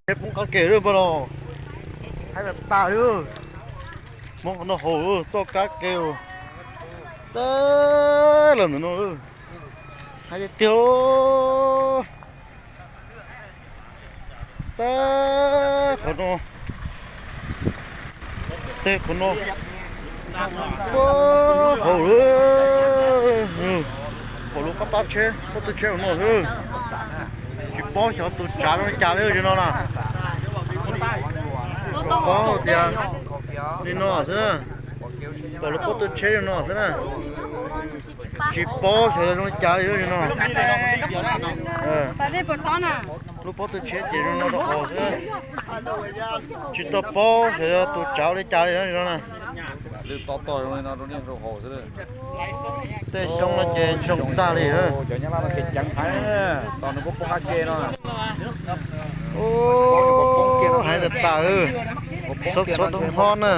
Peb poob qab ke lawm npawg los, haib tas tas li. Hmoob qhov no haus txoj kab ke, tag los ntawm no, haib tiag tiag. Tag qhov no, tag qhov no, haus lawm. Haus lub qab pab tsheb, pob tw tsheb no xwb. Tsis paub xyov tus tsav zoo li cas li no na. Paub tias li no xwb na, haus lub pob tw tsheb li no xwb na. Tsis paub xyov yog zoo li cas li no. Lub pob tw tsheb ces zoo no rau haus xwb. Tsis tau paub xyov yog tus tsav ua li cas li no na. Tej xyoob no ces ntsoog tag li lawm. Haib tas tas li. Xob txhob rau hov na.